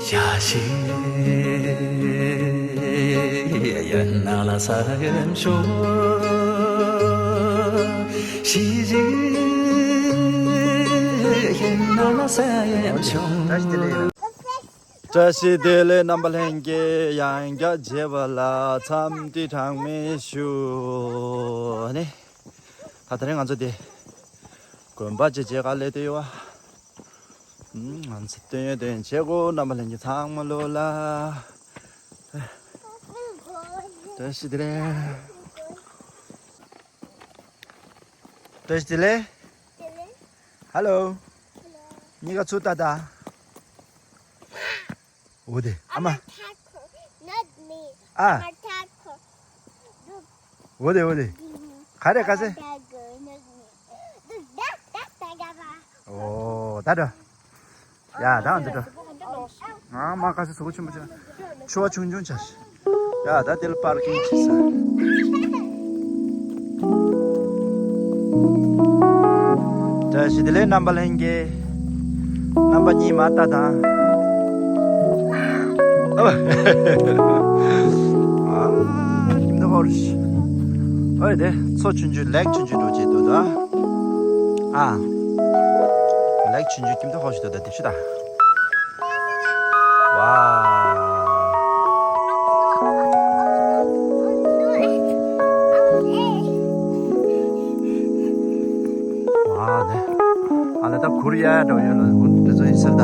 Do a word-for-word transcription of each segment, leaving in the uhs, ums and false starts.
བཀྲ་ཤིས་བདེ་ལེགས། བཀྲ་ཤིས་བདེ་ལེགས། རྣམ་པ་ལྷན་རྒྱས། ཡང་བསྐྱར་མཇལ་བ་ལ་འཚམས་འདྲི་གྲངས་མེད་ཞུ། ཨ་ནི། ད་དེ་རིང་ང་ཚོ་དེ་དགོན་པ་ཅིག་མཇལ་ག་སླེབས་བསྡད་ཡོད་པ། ང་ཚོ་སྟོན་ཡོད་དེ་བྱེད་དགོས། རྣམ་པ་ལྷན་རྒྱས་ཚང་མ་ལོ་ལ། བཀྲ་ཤིས་བདེ་ལེགས། བཀྲ་ཤིས་བདེ་ལེགས། ཧ་ལོ། གཉིས་ཀ་ཚུར་ལྟ་ད། འོ་དེ་ཨ་མ། Not me. ཨ། འོ་དེ་འོ་དེ། ག་རེ་ག་ཚེ། འོ་ད་འགྲོ། ཡ་ད་འདི་འགྲོ། ཨ་མ་ག་ཚེ་གཟུགས་པོ་ཆེན་པོ་ཆགས། ཆུ་བ་ཆུང་ཆུང་ཆགས། ཡ་ད་དེ་ལ་པར་ཀིང་བྱེད་ས། བཀྲ་ཤིས་བདེ་ལེགས། རྣམ་པ་ལྷན་རྒྱས། རྣམ་པ་གཉིས་མར་ལྟ་དང་། ཨ། ཁྱིམ་ཐོག་ཧོར་ཤི། ཨོ་དེ་མཚོ་ཆུང་ཆུང་ལེག་ཆུང་ཆུང་འགྲོ་བྱེད་འདུག་ད། ཨ། ལེག་ཆུང་ཆུང་ཁྱིམ་ཐོག་ཧོར་ཤི་འདུག་ད། དེ་ཤི་ད། ཝའོ། ཝའོ་ནས། ཨ་ལ་ད་གུར་ཡ་ཡ་འགྲོ་ཡོད་ལ། གུར་འདི་ཚོ་ཡིན་ཟེར་ད།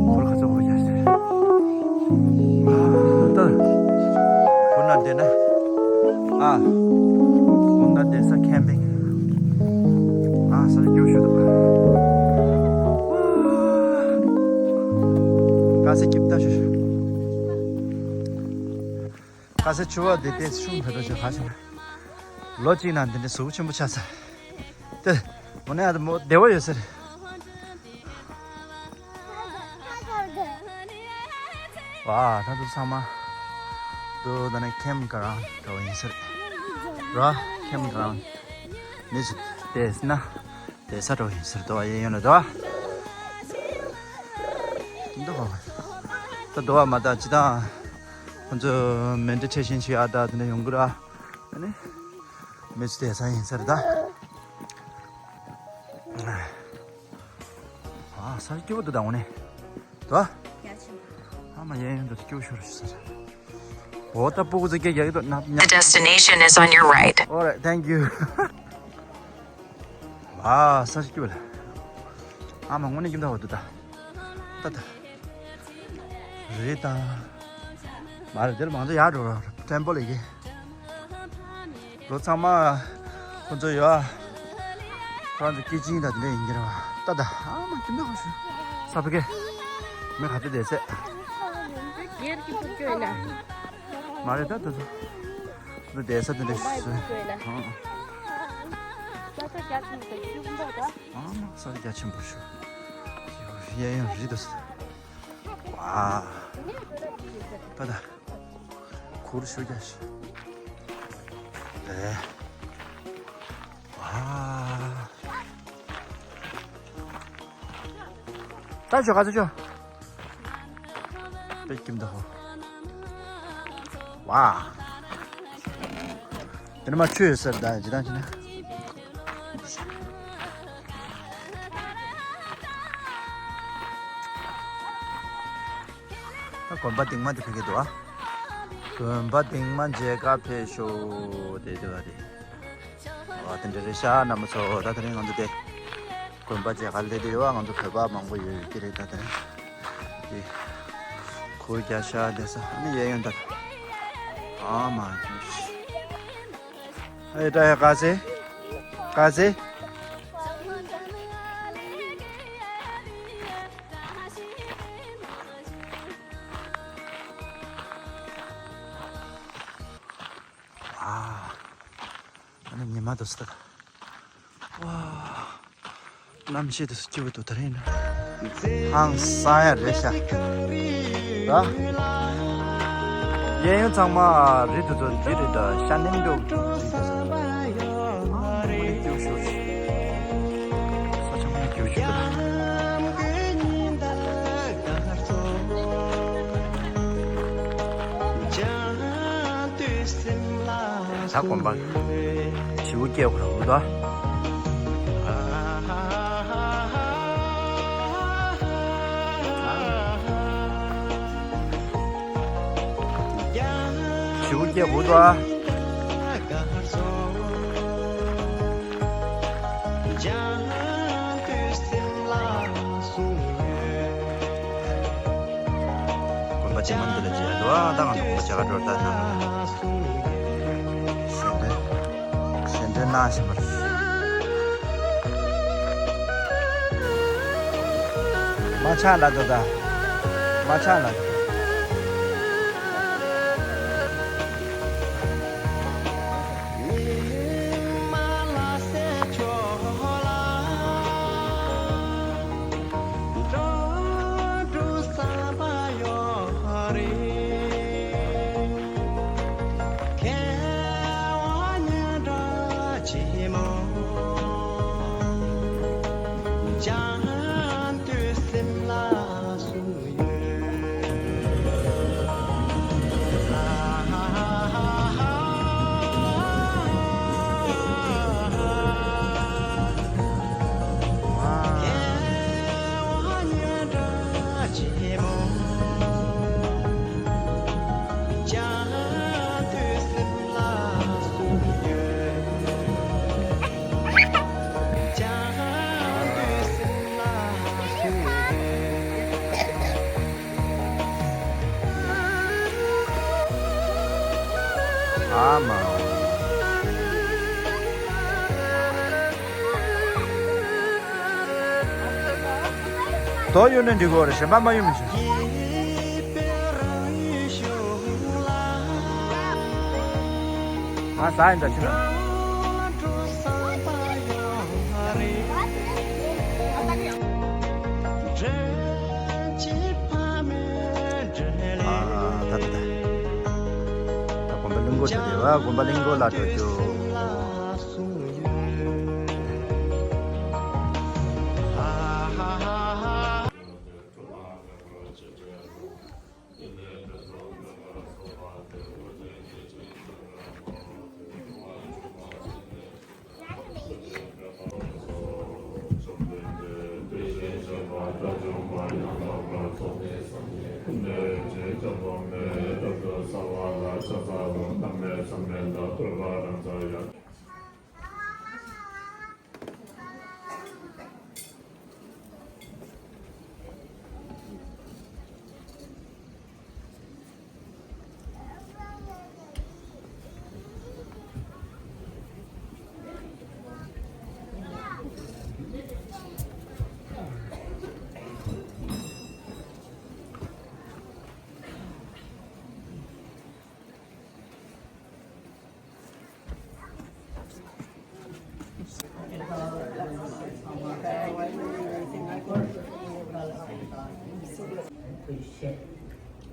གུར་ཁ་ཚོ་གུར་ཡ་ཟེར། ད་གུར་ན་བསྡད་ན། ཨ། གུར་ན་བསྡད་ས་ཁེམ་པིང་། ཨ་ས་སྐྱོ་ཤོས་ད། ཀ་སེ་སྐྱིབ་ད་ཤོ་ཤོ། ཀ་སེ་ཆུ་བ་དེ་དེ་ཤུང་ཕེ་ཏོ་ཆུ་ཁ་ཆུ། ལོ་གཅིག་ནང་འདི་འདྲའི་གཟུགས་ཆེན་པོ་ཆགས་ས། ཏེ། མོ་ནས་ཨ་མོ་བདེ་བོ་ཡོད་ཟེར། ཝ། ད་དུ་ཚང་མ། དུ་ད་ནས་ཁེམ་ག་རང་འགྲོ་ཡིན་ཟེར། ར་ཁེམ་ག་རང་། མི་ཚུ་བལྟས་ན། བལྟས་ས་འགྲོ་ཡིན་ཟེར་དོ་ཡིན་ཡོད་ན་དོ། འདུག་ད་དོ་བ་མ་ད་ཅི་ད། ཁོང་ཚོ་མེ་ཌི་ཊེ་ཤན་བྱེད་ཡ་ད་དེ་འདྲ་ཡོང་གི་ར། ཨ་ནི། མི་ཚུ་བལྟས་ས་ཡིན་ཟེར་ད། ཨ་ས་སྐྱིད་པོ་འདུག་ད་འོ་ནི། དོ། ཨ་མ་ཡན་ཡོན་དུ་སྐྱིད་པོ་ཤོར་ཤི་ཟེར། འོ་ད་སྤུ་གུ་ཚོ་སྐད་རྒྱག་གི་འདུག་ན་ཉམས། The destination is on your right. Alright, thank you. ཨ་ས་སྐྱིད་པོ་ལ། ཨ་མ་དངོས་གནས་ཁྱིམ་ཐག་པ་འདུག་ད། ད་ད། རེད་ད། མ་རེད་དེར་མང་ཚོ་ཡར་འགྲོ་ར་ཊེམ་པལ་ལ་གི། ལོ་ཚང་མ་ཁོ་ཚོ་ཡོད། ཁོ་རང་ཚོ་སྐྱེས་ཆེན་དང་དེ་འདྲ་ཡིན་གྱི་རེད་བ། ད་ད་ཨ་མ་ཁྱིམ་ཐག་པ་ཞུ། ས་ཕ་གི། མི་ག་ཚོད་བསྡད་ཚད། མ་རེད་ད་ད་ད། ཁོ་ཚོ་བསྡད་ས་དེ་འདྲ་ཞུ། ཨ་མ་ས་རྒྱ་ཆེན་པོ་ཞུ། གཡས་གཡོན་རི་དུ་ས། ཝ། ད་ད། གུར་ཞུ་རྒྱ་ཞུ། ཨེ། ཝ། ད་ཞོ་ག་ཚོད་ཞོ། པེ་ཀིམ་ད་ཧོ། ཝ། དེ་ནི་མ་ཆུ་ཡོད་ཟེར་ད་ཇི་ལྟར་ཅི་ན། ད་དགོན་པ་སྟེང་མ་དེ་ཕེབས་ཀྱི་འདུག་ཨ། དགོན་པ་སྟེང་མ་མཇལ་ཁ་ཕེབས་ཤོག་དེ་དེ་བ་དེ། ཨ་དེ་འདྲ་རེད་ཤག་རྣམ་པ་ཚོ། ད་དེ་རིང་ང་ཚོ་དེ་དགོན་པ་མཇལ་ཁ་སླེབས་བསྡད་ཡོད་ཨ། ང་ཚོ་བོད་པ་མང་པོ་ཡོད་ཡོད་ཀྱི་རེད། ད་དེ་རིང་དེ་གུར་རྒྱག་ཤག་བསྡད་ས་ཨ་ནི་གཡས་གཡོན་ད། ཨ་མ་ཁྱོད། ཨེ་ད་ཡ་ག་ཚེ། ག་ཚེ། ཨ་ནི་ཉི་མ་དུ་སྟག་ཝ། གནམ་གཤིས་དུ་སྐྱིད་པོ་འདུག་ད་རེས་ན། ཧང་སང་ཡ་རེད་ཤག་ད། གཡས་གཡོན་ཚང་མ་རི་དུ་ཚོ་འདི་རེད་ད། ཤ་ནེམ་འདུག་རི་དུ་ཚོ། ཨ་མ་ནི་སྐྱིད་ཤོར་ཤི། ས་ཆ་མ་ནི་སྐྱིད་ཤོར་ད། ད་དགོན་པ་བྱིའུ་སྐྱེ་དགོས་འདུག་ད། བྱིའུ་སྐྱེ་དགོས་འདུག་ཨ། དགོན་པ་ཆེན་མོ་འདི་ལ་མཇལ་འདུག་ཨ། ད་ང་ཚོ་དགོན་པ་ཆེ་ཁ་འགྲོ་ལྟ་ན། གཞན་དོན་གཞན་དོན་གནང་བཞིན་པ་རེད། མ་ཆག་ལ་དོ་ད། མ་ཆག་ལ་དོ། ཨ་མ། དོ་ཡོད་ན་འགྲིག་གོ་རེད། གཞན་པ་མ་ཡོང་མི་ཤེས། ང་ཟ་ཡིན་ད་ཕྱི་ན། ཨ་ད་ད་ད། ད་དགོན་པ་གླིང་སྐོར་དུ་བསྡད་པ། དགོན་པ་གླིང་སྐོར་ལ་འགྲོ་རྒྱུ།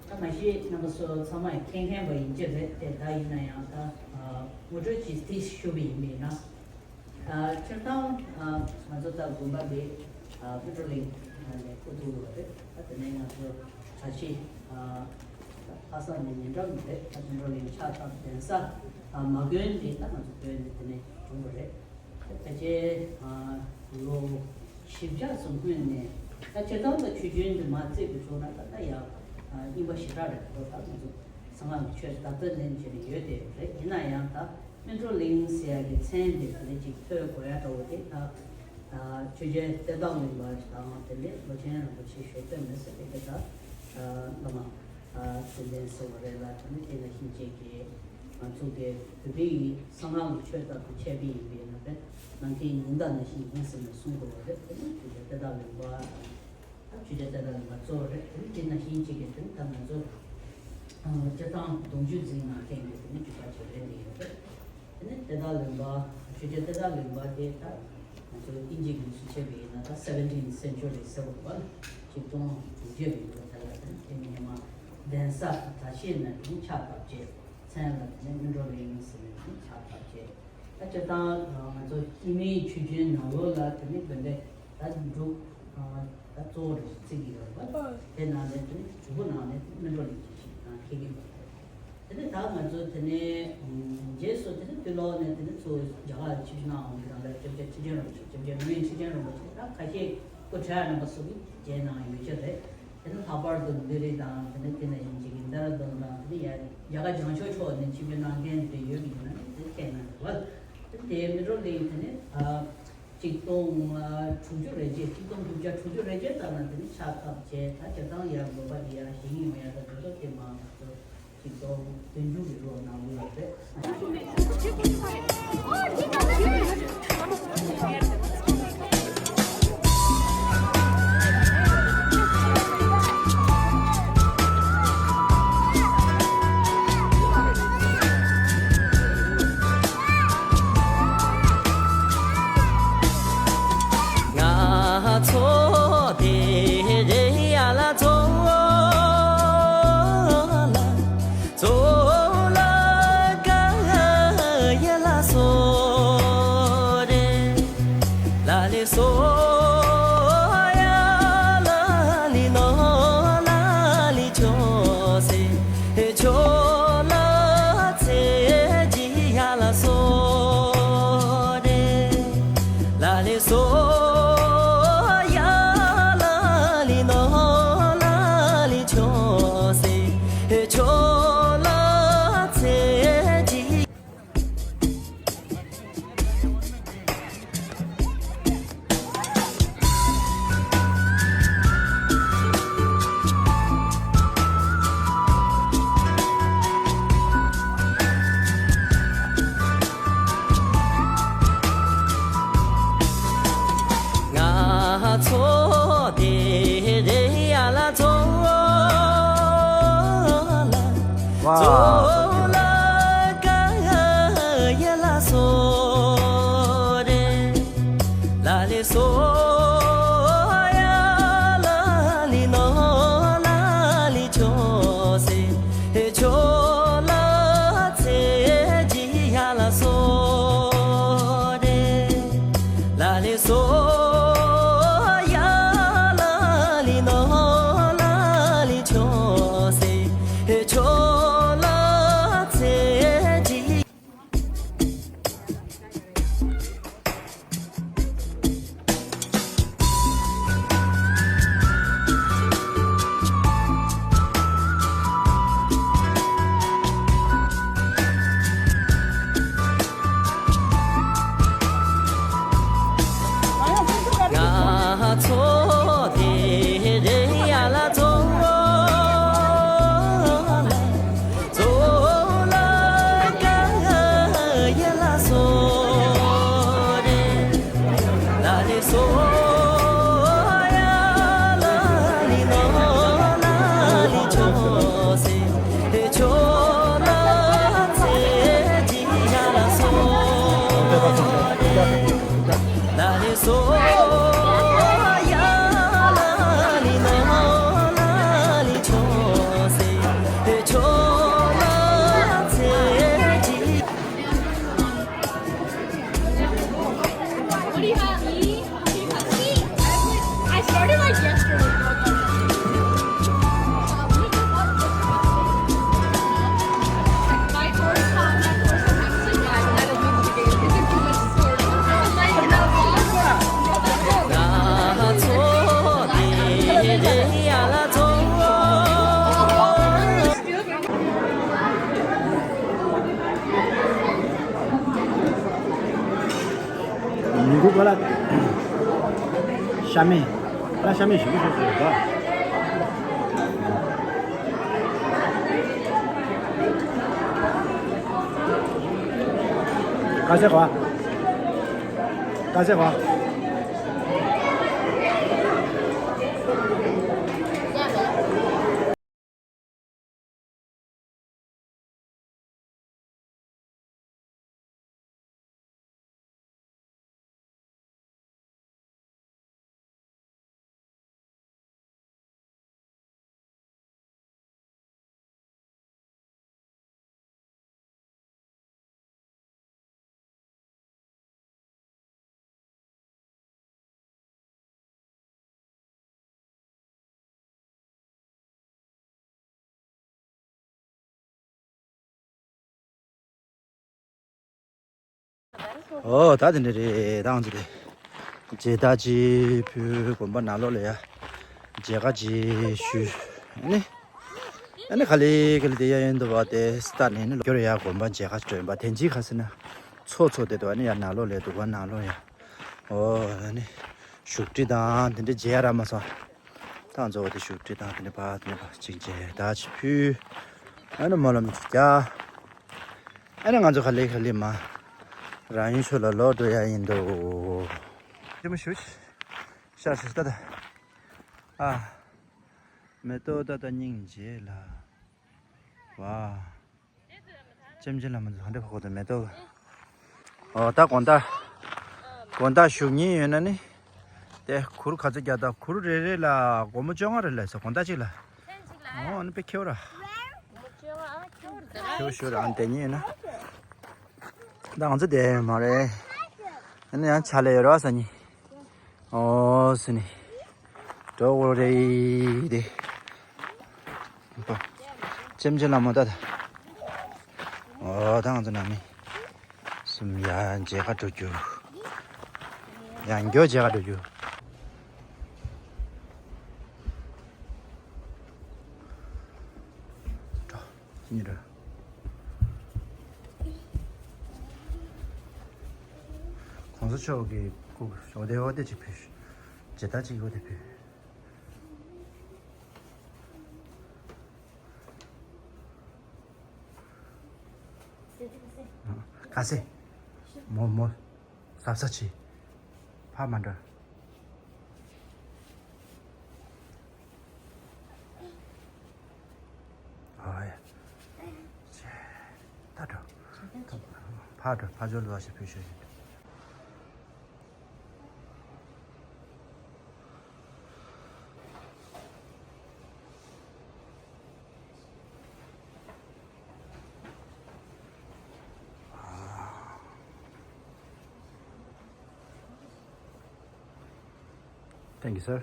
ད་མ་གཞི་རྣམ་པ་ཚོ་ཚང་མས་མཁྱེན་མཁྱེན་པ་ཡིན་གྱི་རེད་དེ། ད་ཡིན་ན་ཡང་ད་ངོ་སྤྲོད་ཅིག་ཏིས་ཞུ་བ་ཡིན་པས་ན། ཨ། སྤྱིར་བཏང་། ཨ། ང་ཚོ་ད་དགོན་པ་འདི། ཨ། སྨིན་གྲོལ་གླིང་ནས་འགོ་བཙུགས་པ་རེད། ཨ། དེ་ནས་ང་ཚོ་གྲྭ་ཆས། ཨ། ལྷ་ས་ནས་ཉེ་འགྲམ་རེད། ཨ། སྨིན་གྲོལ་གླིང་ཕྱག་བཏབ་གདན་ས། ཨ། མ་དགོན་འདི་ད་ང་ཚོ་དགོན་འདི་དེ་ནས་བྱུང་བ་རེད། ཕལ་ཆེར། ཨ། ལོ་བཞི་བརྒྱ་ཙམ་སྔོན་ནས། ད་སྤྱིར་བཏང་ད་ཆོས་རྒྱུན་འདི་མ་བརྩིས་པའི་ཕྱོགས་ན་ད་ལྟ་ཡང་། ཨ། རྙིང་པ་ཞེ་དྲག་རེད་འདུག་ད་ང་ཚོ་གསང་སྔགས་ཀྱི་ཆོས་ད་ལྟ་ནས་བྱས་ནས་ཡོད་དེ་རེད། ཡིན་ན་ཡང་ད་སྨིན་གྲོལ་གླིང་ཟེར་ཡག་གི་མཚན་དེ་དེ་འདྲ་ཅིག་ཐོས་དགོས་ཡ་འདྲ་བོ་དེ་ད། ཨ། ཆོས་རྒྱལ་གཏེར་བདག་གླིང་པ་དང་དེ་ནས་ལོ་ཆེན་རིན་པོ་ཆེ་ཞབས་བརྟན་མི་སྲིད་པའི་དེ་ད། ཨ། བླ་མ། ཨ། ཚེ་བརྟན་ཟེར་བ་རེད་ལ། དེ་ནས་དེ་ནང་བཞིན་ཅིག་གི་ང་ཚོ་གི་བོད་པའི་གསང་སྔགས་ཀྱི་ཆོས་ལྟར་དུ་འཆད་པའི་ཡིན་པས་ན་བས་ནམ་མཁའི་ཉི་ཟླ་ནང་བཞིན་ཡིན་ཟེར་ནས་གསུང་དགོས་པ་རེད། དེ་ནས་ཆོས་རྒྱལ་གཏེར་བདག་གླིང་པ། ཨ། ཆོས་རྒྱལ་གཏེར་བདག་གླིང་པ་གཙོ་བོ་རེད། དེ་ནི་དེ་ནང་བཞིན་གཅིག་གི་དོན་དག་ང་ཚོ། ཨ། སྤྱིར་བཏང་གདུང་རྒྱུད་འཛིན་གནང་མཁན་གྱི་དེ་ནི་རྒྱུད་པ་ཅིག་རེད་འདི་ཡོད་རེད། དེ་ནི་གཏེར་བདག་གླིང་པ། ཆོས་རྒྱལ་གཏེར་བདག་གླིང་པ་དེ་ད་ང་ཚོ་དབྱིན་ཇིའི་ལུགས་སུ་བྱས་པ་ཡིན་ན་ད་སེ་ཝེན་ཊིན་སེན་ཅུ་རི་ཟེར་བ་རེད་པ། ཆིག་སྟོང་དྲུག་བརྒྱ་ཡིན་པ་དེ་ལ་དེ་ནི་དེ་ནི་ཧེ་མ་གདན་ས་གྲྭ་ཆས་ནང་དེ་ནི་ཕྱག་བཏབ་རྗེས་མཚན་ལ་དེ་ནི་སྨིན་གྲོལ་གླིང་ཟེར་ནས་དེ་ནི་ཕྱག་བཏབ་རྗེས། ད་སྤྱིར་བཏང་ང་ཚོ་རྙིང་མའི་ཆོས་རྒྱུན་ནང་ལོགས་ལ་དེ་ནི་དགོན་སྡེ་ད་འབྲུ་ད་གཙོ་བོ་རེ་བརྩི་གི་ཡོད་པ། དེ་ནང་ནས་དེ་ནི་དྲུག་པོ་ནང་ནས་སྨིན་གྲོལ་གླིང་གི་ཞིག་ནང་འཁེལ་གི་ཡོད་པ་རེད། དེ་ནས་ད་ང་ཚོ་དེ་ནས་རྗེས་སུ་དེ་ནས་ཕྱི་ལོགས་ནས་དེ་ནས་ཚུར་རྒྱ་གར་ཆིབས་ཞབས་གནང་བ་གི་རང་ལ་སྐྱབས་རྗེ་ཁྲི་ཆེན་རིན་པོ་ཆེ། སྐྱབས་རྗེ་མི་ལུས་ཁྲི་ཆེན་རིན་པོ་ཆེ་ད་ཁ་ཤས་སྐུ་བགྲེས་རྣམ་པ་སོགས་ཀྱིས་མཇལ་གནང་ཡོད་ཀྱི་རེད། དེ་ནས་ལྷག་པར་དུ་བོད་རིགས་དང་དེ་ནས་དེ་ནས་ཡིན་གཅིག་གི་ལྡན་ར་ལྡན་དང་དེ་ནས་ཡ་རྒྱ་གར་བྱང་ཕྱོགས་ཕྱོགས་ནས་ཆིབས་ཞབས་གནང་མཁན་དེ་འདྲ་ཡོད་ཀྱི་ཡིན་ན་དེ་ཐད་གནང་རེད་བ། དེ་ནས་དེའི་མི་འགྲོ་གླིང་དེ་ནས་ཨ། ཆིག་སྟོང་དྲུག་ཅུ་རེ་བརྒྱད། ཆིག་སྟོང་དྲུག་བརྒྱ་དྲུག་ཅུ་རེ་བརྒྱད་ཙམ་ལ་དེ་ནི་ཕྱག་བཏབ་བྱས། ད་སྤྱིར་བཏང་ཡར་དགོན་པ་འདི་ཡར་བཞེངས་ཡོང་ཡ་ད་དེ་ཚོ་དེ་མ་ང་ཚོ་ཆིག་སྟོང་བདུན་ཅུ་གི་ལོ་ནང་ལོགས་རེད། ང་ཚོ་དེ་རེ་ཡ་ལ་ཚོ་ལ་ཚོ་ལ་ཀ་ཡ་ལ་སོ་རེ། ལ་ལེ་སོ་ཡ་ལ་ལི་ནོ་ལ་ལི་ཆོ་སེ་ཆོ་ལ་ཚེ་ཇི་ཡ་ལ་སོ་རེ། ལ་ལེ་སོ་ཡ་ལ་ལི་ནོ་ལ་ལི་ཆོ་སེ་ཆོ་ལ་ཚེ་ཇི། ང་ཚོ་དེ་རེ་ཡ་ལ་ཚོ་ལ་ཚོ་ལ་ཀ་ཡ་ལ་སོ་རེ། ལ་ལེ་སོ་ཡ་ལ་ལི་ནོ་ལ་ལི་ཆོ་སེ་ཆོ་ལ་ཚེ་ཇི་ཡ་ལ་སོ་རེ། ལ་ལེ་སོ་ཡ་ལ་ལི་ནོ་ལ་ལི་ཆོ་སེ་ཆོ་ལ་ཚེ་ཇི། ང་ཚོ་དེ་རེ་ཡ་ལ་ཚོ་ལ་ཚོ་ལ་ཀ་ཡ་ལ་སོ་རེ། ལ་ལེ་སོ་ཡ་ལ་ལི་ནོ་ལ་ལི་ཆོ་སེ་ཆོ་ལ་ཚེ་ཇི་ཡ་ལ་སོ་རེ། ལ་ལེ་སོ་ཡ་ལ་ལི་ནོ་ལ་ལི་ཆོ་སེ་ཆོ་ལ་ཚེ་ཇི། What do you have? Me? I started, like, yesterday. My first time, my first time, yeah, I love you. It's a good story. ཉིན་གུང་ག་ལ་ཤ་མེད། ད་ཤ་མེད་ཞིག་ཤོག་ཟེར་བ། ཀ་ཟེར་བ། ཀ་ཟེར་བ། ཨོ་ད་དེ་འདྲ་རེད། ད་ང་ཚོ་དེ་མཇལ་དར་ཅིག་ཕུལ། དགོན་པ་ནང་ལོགས་ལ་ཡ་མཇལ་ཁ་ཅིག་ཞུས། ཨ་ནི་ཨ་ནི་ག་ལེ་ག་ལེ་དེ་ཡ་ཡོད་འདུག་པ། དེ་སྟ་ནས་ནི་ལོ་སྐྱོར་ཡ་དགོན་པ་མཇལ་ཁ་སྤྲོད་པ་དེ་འཇིག་ཁ་སི་ན་ཚོ་ཚོ་དེ་འདུག་ཨ་ནི་ཡ་ནང་ལོགས་ལ་འདུག་པ། ནང་ལོགས་ཡ་ཨོ་ཨ་ནི་བཞུགས་ཁྲི་དང་དེ་འདྲ་མཇལ་ཡ་རག་མ་སོང་། ད་ང་ཚོ་འོ་དེ་བཞུགས་ཁྲི་དང་དེ་འདྲ་ཕར་དེ་འདྲ་ཕར་ཅིག་མཇལ་དར་ཅིག་ཕུལ། ཨ་ནི་སྨོན་ལམ་ཅིག་རྒྱག་ཨ་ནི་ང་ཚོ་ག་ལེ་ག་ལེ་མར་རང་ཡུལ་ཕྱོགས་ལ་ལོག་འགྲོ་ཡ་ཡིན་འདུག་ཅི་མ་ཞུ། ཤ་ཤ་ད་ད། ཨ། མེ་ཏོག་ད་ད་སྙིང་རྗེ་ལ། ཝ། ལྕམ་ཆེན་བླ་མ་ཚོ་ཧ་འདྲེ་ཁོ་ཁོ་ཚོ་མེ་ཏོག་ཨོ་ད་དགོང་དག་དགོང་དག་བཞུགས་ཉིན་ཡོད་ན་ནི། དེ་གུར་ག་ཚོད་རྒྱག་ད། གུར་རེ་རེ་ལ་སྒོར་མོ་བཅོ་ལྔ་རེ་ལས་སོ། དགོང་དག་གཅིག་ལ། ཨོ་ཨ་ནི་དཔེ་ཁེ་བོ་ར། ཁེ་བོ་ཞུ་ར། ཨ་ནི་དེ་ཉིན་ཡོད་ན། ད་ང་ཚོ་དེ་མ་རེད། ཨ་ནི་ཡང་ཆ་ལས་ཡོད་ར་ས་ཉིན། ཨོ་སི་ནི། འགྲོ་དགོས་རེད་དེ། ལྕམ་ཆེན་བླ་མ་ད་ད། ཨོ་ད་ང་ཚོ་ནང་མི་གསུམ་ཡ་མཇལ་ཁ་འགྲོ་རྒྱུ། ཡང་མགྱོགས་མཇལ་ཁ་འགྲོ་རྒྱུ། འགྲོ། ཉི་ར། གོང་ས་མཆོག་གི་སྐུ་ཞོགས་དེ་འོ་དེ་ཅིག་ཕུལ། མཇལ་དར་ཅིག་འོ་དེ་ཕུལ། ཁ་ཟས། མོ་མོ། ཟབ་ས་ཆེ། ཕ་མ་འདྲ། ཨ་ཡ། ད་འགྲོ། ཕ་འགྲོ། ཕ་ཇོ་ལུ་བ་ཞིག་ཕུལ་ཤོག་ཡིན། Thank you, sir.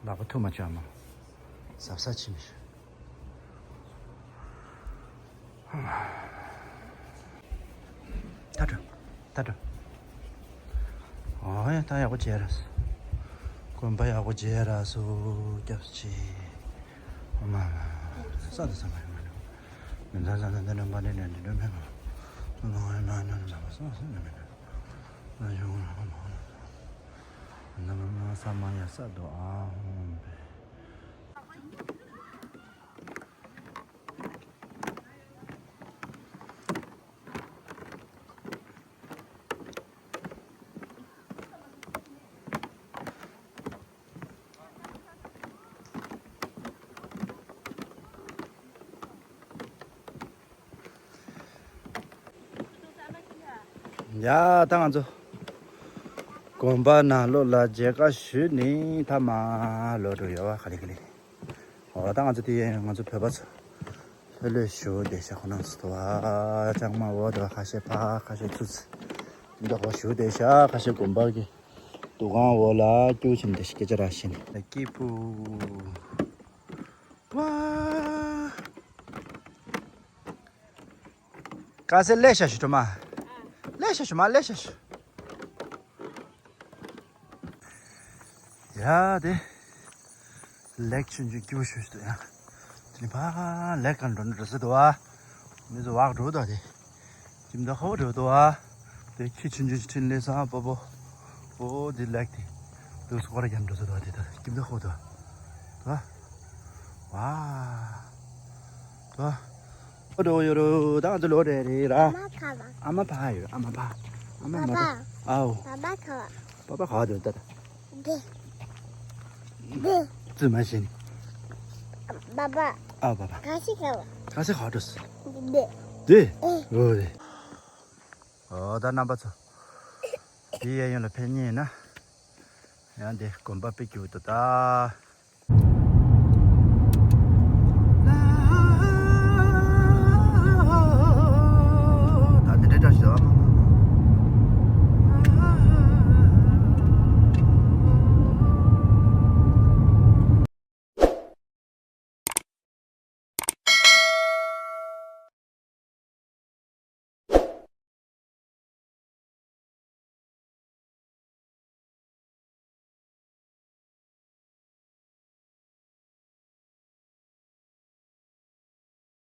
ལག་པ་ཐུག་མ་བཅོས་མ། ཟབ་ཟབ་ཕྱིན་མི་ཤེས། ད་འགྲོ། ད་འགྲོ། ཨོ་ཡ་ད་ཡག་པོ་བྱས་ར་སོ། དགོན་པ་ཡག་པོ་བྱས་ར་སོ། སྐྱབས་ཆེ། ཨོ་མ་མ། ས་དེ་ས་མ་ཡོང་མ་འགྲོ། མི་འདང་ས་ན་འདི་འགྲོ་མ་འདི་འགྲོ་འདི་འགྲོ་མེད་མ། ལོང་ཡ་མ་ནོར་མ་མ་ས་ས་ན་མི་འགྲོ། ན་ཡོང་ལ་མ་མ། ན་མ་མ་ས་མ་ཡ་ས་དོ་ཨ་ཧོང་པེ། ཡ་ད་ང་ཚོ་དགོན་པ་ནང་ལོགས་ལ་མཇལ་ཁ་ཞུས་ནས་ད་མར་ལོག་འགྲོ་ཡོད་པ། ག་ལེ་ག་ལེ། འོ་ད་ང་ཚོ་དེ་ང་ཚོ་བོད་པ་ཚོ་ལྷོད་ལྷོད་བཞུགས་བསྡད་ཤག་ཁོ་རང་ཚོ་དོ་ཨ་ལྕང་མ་འོ་དོ་ཁ་ཤས་ཕ་ཁ་ཤས་ཚུ་ཚུ་འདི་འོ་བཞུགས་བསྡད་ཤག་ཁ་ཤས་དགོན་པ་གི་འདུ་ཁང་འོག་ལ་སྐྱུག་བྱིན་ཏེ་སྐད་ཆ་ར་བཤད་ནས་སྐྱིད་པོ། ཝ། དཀར་ཟས་ལེ་ཤ་ཞུ་གྲོ་མ། ལེ་ཤ་ཞུ་མ་ལེ་ཤ་ཞུ། ཡ་དེ། ལེགས་ཆུང་ཆུང་སྐྱིད་པོ་ཞུ་ཞུ་ཡ། དེ་ནི་ཕ་ལེགས་གང་འགྲོ་ནི་འགྲོ་ས་འདུག་བ། མི་ཚོ་བག་འགྲོ་འདུག་དེ། ཁྱིམ་བདག་ཧོ་འགྲོ་འདུག་བ། དེ་ཁྱི་ཆུང་ཆུང་ཁྲིན་ལེ་སང་པོ་པོ། ཨོ་དེ་ལེགས་དེ། དུ་སྐོར་རྒྱབ་འགྲོ་ས་འདུག་དེ་ད་ཁྱིམ་བདག་ཧོ་འདུག་ད། ཝ། ད། ཨོ་འགྲོ་ཡོད་རོ་ད་ང་ཚོ་ལོ་རེ་རེ་ར། ཨ་མ་ཕ་ཡོད་ཨ་མ་ཕ། ཨ་མ་མ་ཕ། ཨའོ། པ་པ་ག་བ་འདུག་ད་ད། འདི། འདི། ཙི་མ་ཤེས་ནི། པ་པ། ཨ་པ་པ། ག་ཤི་ག་བ། ག་ཤི་ག་བ་འགྲོ་སི། འདི། འདི། འོ་རེད། ཨོ་ད་རྣམ་པ་ཚོ། འདི་གཡས་གཡོན་ལ་ཕེབས་མཁན་ཡིན་ན། ཡང་འདི་དགོན་པ་དཔེ་སྐྱིད་པོ་འདུག་ད།